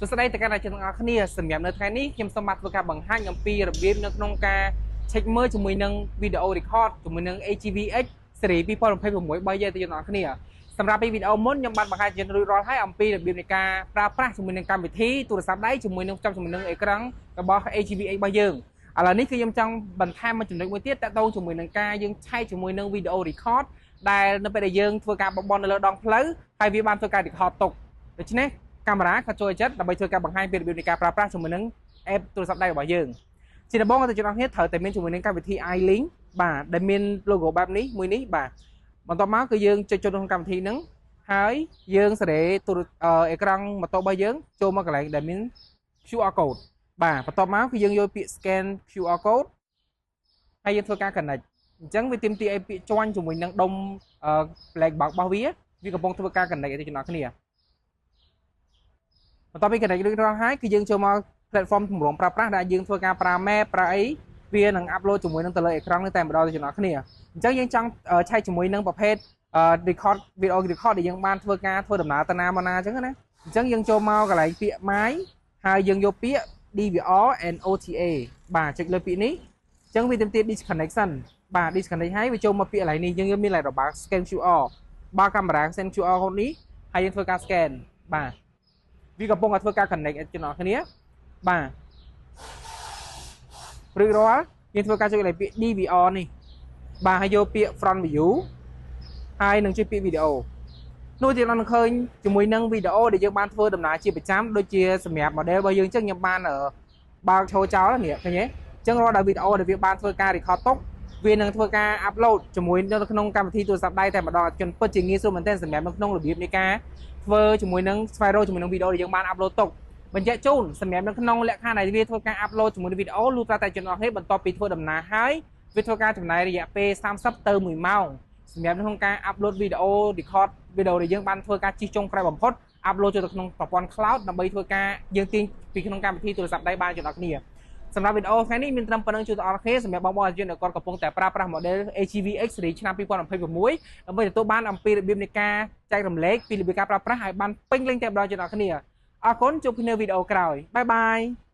សួស្តីទៅកាន់អ្នកទាំងអស់គ្នាសម្រាប់នៅថ្ងៃនេះខ្ញុំសូមបាទធ្វើការបង្ហាញអំពីរបៀបនៅក្នុងការ check មើលជាមួយនឹង video record ជាមួយនឹង AGV-X ស៊េរី2026របស់យើងទៅទាំងអស់គ្នាសម្រាប់ពីវីដេអូមុនខ្ញុំបានបង្ហាញជារួចរាល់ហើយអំពីរបៀបនៃការប្រើប្រាស់ជាមួយនឹងកម្មវិធីទូរស័ព្ទដៃជាមួយនឹងចំជាមួយនឹងអេក្រង់របស់ AGV-X របស់យើងឥឡូវនេះគឺខ្ញុំចង់បន្ថែមមួយចំណុចមួយទៀតតាក់ទងជាមួយនឹងការយើងឆែកជាមួយនឹងវីដេអូ record ដែលនៅពេលដែលយើងធ្វើការបបននៅលើដងផ្លូវហើយវាបានធ្វើការ record ទុកដូច្នេះកាមេរ៉ាក៏ជួយចិត្តដើម្បីធ្វើការបង្ហាញពីរបៀបនៃការប្រើប្រាស់ជាមួយនឹង app ទូរស័ព្ទដៃរបស់យើងជាដំបូងអតិថិជនគ្នាត្រូវតែមានជាមួយនឹងកម្មវិធី iLink បាទដែលមាន logo បែបនេះមួយនេះបាទបន្ទាប់មកគឺយើងចុចចូលក្នុងកម្មវិធីហ្នឹងហើយយើងសេរីទូរអេក្រង់ម៉ូតូរបស់យើងចូលមកកន្លែងដែលមាន QR code បាទបន្ទាប់មកគឺយើងយកពាក្យ scan QR code ហើយយើងធ្វើការ connect អញ្ចឹងវាទាមទារឲ្យពាក្យជាន់ជាមួយនឹងដុំ black box របស់វាវាកំពុងធ្វើការ connect ឲ្យទាំងអស់គ្នាបន្ទាប់ពី connect រួចរាល់ហើយគឺយើងចូលមក platform ទម្រង់ប្រើប្រាស់ដែលយើងធ្វើការប្រើ map ប្រើអីវានឹង upload ជាមួយនឹងទៅលើអេក្រង់នេះតែម្ដងទៅទាំងអស់គ្នាអញ្ចឹងយើងចង់ឆែកជាមួយនឹងប្រភេទ record video record ដែលយើងបានធ្វើការធ្វើដំណើរទៅណាមកណាអញ្ចឹងណាអញ្ចឹងយើងចូលមកកន្លែងពាក្យ my ហើយយើងយកពាក្យ DVR and OTA បាទចុចលើពាក្យនេះអញ្ចឹងវាទាមទារ disconnection បាទ disconnect ហើយវាចូលមកពាក្យកន្លែងនេះយើងមានកន្លែងរបើក scan QR បើកាមេរ៉ា scan QR code នេះហើយយើងធ្វើការ scan បាទវាកំពុងតែធ្វើការ connect ឲ្យទាំងអស់គ្នាបាទរួចរាល់យើងធ្វើការចុចកន្លែងពាក្យ DVR នេះបាទហើយយកពាក្យ front view ហើយនឹងចុចពាក្យ video នោះទៀតនឹងឃើញជាមួយនឹងវីដេអូដែលយើងបានធ្វើដំណើរជាប្រចាំដូចជាសម្រាប់ model របស់យើងអញ្ចឹងខ្ញុំបានបើកឈរចោលនេះឃើញទេអញ្ចឹងរាល់ដល់វីដេអូដែលវាបានធ្វើការ record ទុកវានឹងធ្វើការ upload ជាមួយនៅក្នុងកម្មវិធីទូរស័ព្ទដៃតែម្ដងជនពិតជាងាយស្រួលមែនទែនសម្រាប់នៅក្នុងរបៀបនៃការធ្វើជាមួយនឹងស្វែងរកជាមួយនឹងវីដេអូដែលយើងបាន upload ទុកបញ្ជាក់ជូនសម្រាប់នៅក្នុងលក្ខខណ្ឌដែលវាធ្វើការ upload ជាមួយនឹងវីដេអូលុះត្រាតែជនអស់គ្នាបន្ទាប់ពីធ្វើដំណើរហើយវាធ្វើការចំណាយរយៈពេល30ទៅ1ម៉ោងសម្រាប់នៅក្នុងការ upload វីដេអូ record វីដេអូដែលយើងបានធ្វើការជិះចុងក្រោយបំផុត upload ចូលទៅក្នុងប្រព័ន្ធ cloud ដើម្បីធ្វើការយើងទាញពីក្នុងកម្មវិធីទូរស័ព្ទដៃបានជនអស់គ្នាសម្រាប់វីដេអូថ្ងៃនេះមានត្រឹមប៉ុណ្្នឹងជួយទៅអរគ្នាសម្រាប់បងប្អូនអាយុដែលគាត់កំពុងតែប្រើប្រាស់ model AGV X series ឆ្នាំ2026ដើម្បីទទួលបានអំពីរបៀបនៃការចែករំលែកពីរបៀបការប្រើប្រាស់ឲ្យបានពេញលេញតែម្ដងជនអរគ្នាអរគុណជួបគ្នាវីដេអូក្រោយ bye bye.